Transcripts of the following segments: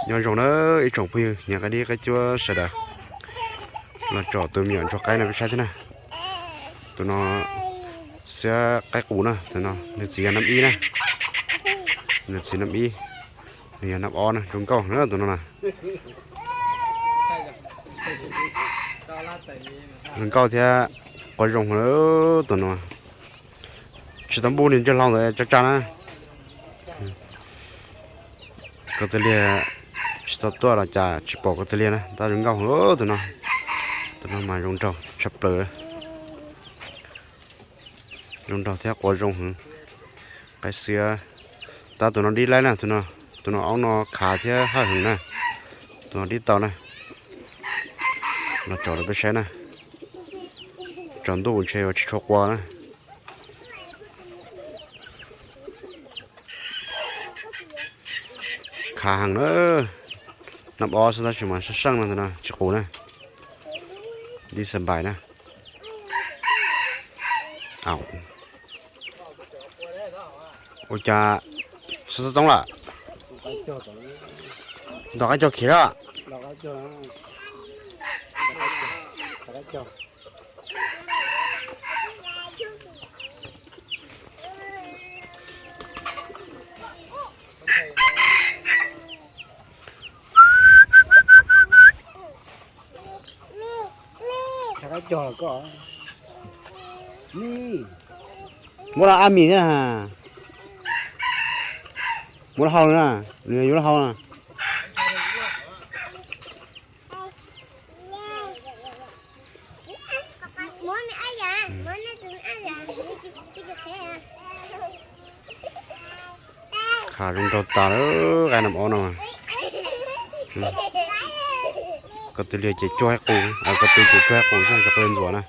Nyob zoo na ib tsoom phooj ywg nyiam qaib dib qaib cuab sawv daws, los tsom tus me nyuam ntsuag qaib no peb saib thiab na. Tus no xiab qaib qus na, tus no nws txiv yog nab ib na, nws txiv nab ib, nws yog nab ob na, zoo nkauj na tus no na. Zoo nkauj thiab quav zoo na tus no. Tsis tau npuj li ntsej hlau ntawd tsa tsa na. Ko taw liag tsis tau tuaj los cas tsis pom ko taw liag na, tab zoo nkauj heev tus no. Tus no mas zoo nraug tshaj plaws, zoo nraug thiab quav zoo heev. Qaib xiab, tab tus no dib laib na, tus no, tus no aub no khav thiab hawj heev na. Tus no dib tau na. Los tsom rau peb saib na. Tsaus ntuj ntshe yuav tsis tshua qua na. Khav heev na. Nab ob xwb tab sis mas seej seej no, tus no tsis qus na. Dib xas npais na. Ua cas xub xub toob lawm? Nto qab cog khiav lawm. Muab rau Ab Mis thiab na. Muab rau hau na, nws yuav rau hau na. Khav zoo nraug tas lawm, qaib nab ob no. Ko tw liag ces cuag qaib qus, ko tw ces cuag qaib qus xwb, cov qaib ntxuav na.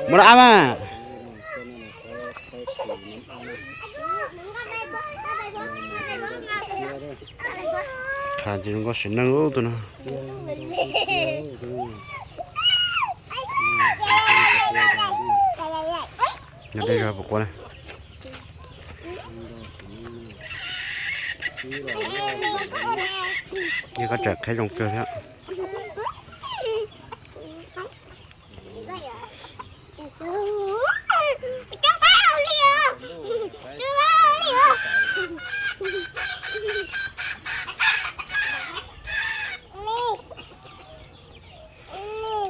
Muab rau Ab mas. Khav ces zoo nkauj sim neej ub tus no. Nyob deb zog puas qua na. Yeej qab tsaim qheb zoo kawg thiab.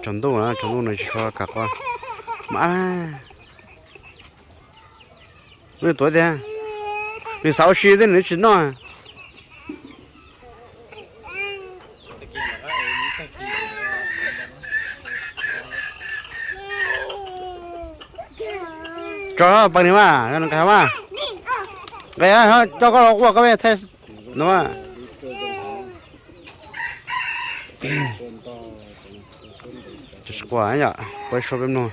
Tsaus ntuj na, tsaus ntuj nws tsis tshua kam qua. Mas nws tuav tiag, nws xav ua si thiab nws tsis noj. Tso pais nws mas, nqa mas. Nqa, coj koj los quaj koj peb thaij no mas. Tsis quaj yom, quaj suab peb mloog.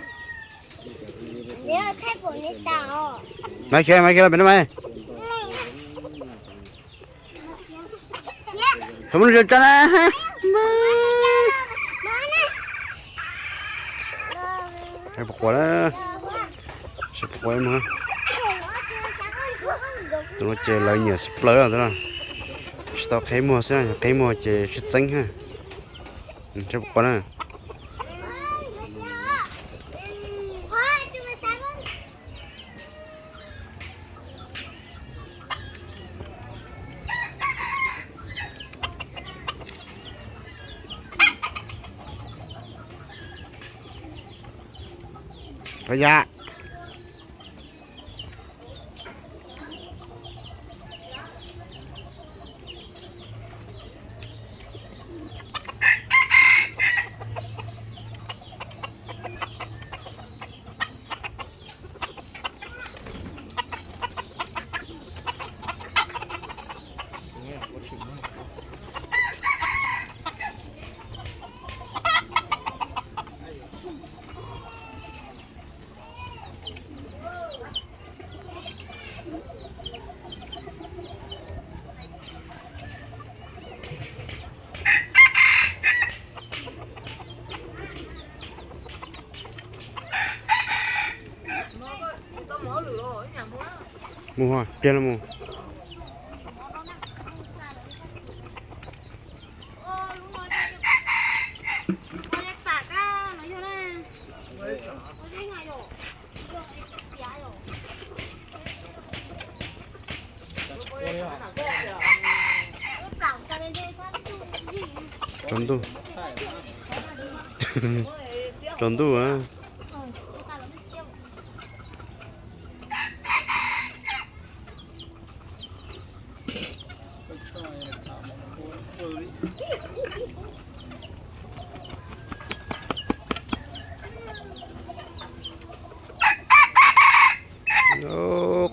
Mas khiav, mas khiav los pem no mas. Thaum muaj tso na. Saib puas qua na, saib puas qua mloog. Tus no ces lawv nyiam sib plaws tus no. Tsis tau qheb muag xwb, yog qheb muag ces sib txeeb ha. Saib puas qua na. Ua yam. Mus, pliag los mus. Tsaus ntuj. Tsaus ntuj a.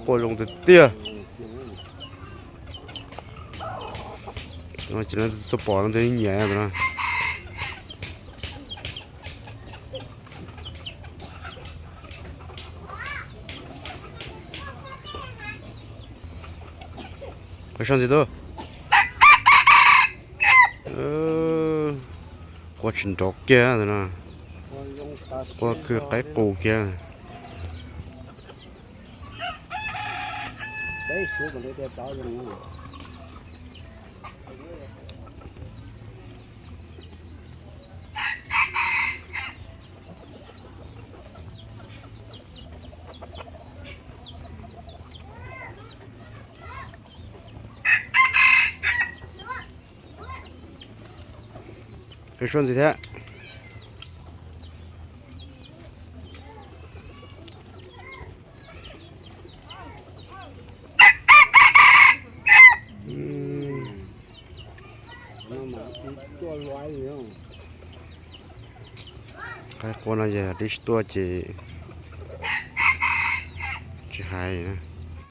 Qua zoo tiag tiag. Tsis txawj pom no nyiam no. Qhov so ntxiv tub. Qua tsis nrov kiag no. Qua khw qaib qus kiag. Qhov so ntxiv thiab. Qaib qua no yog tib si tuaj ces tsis hais.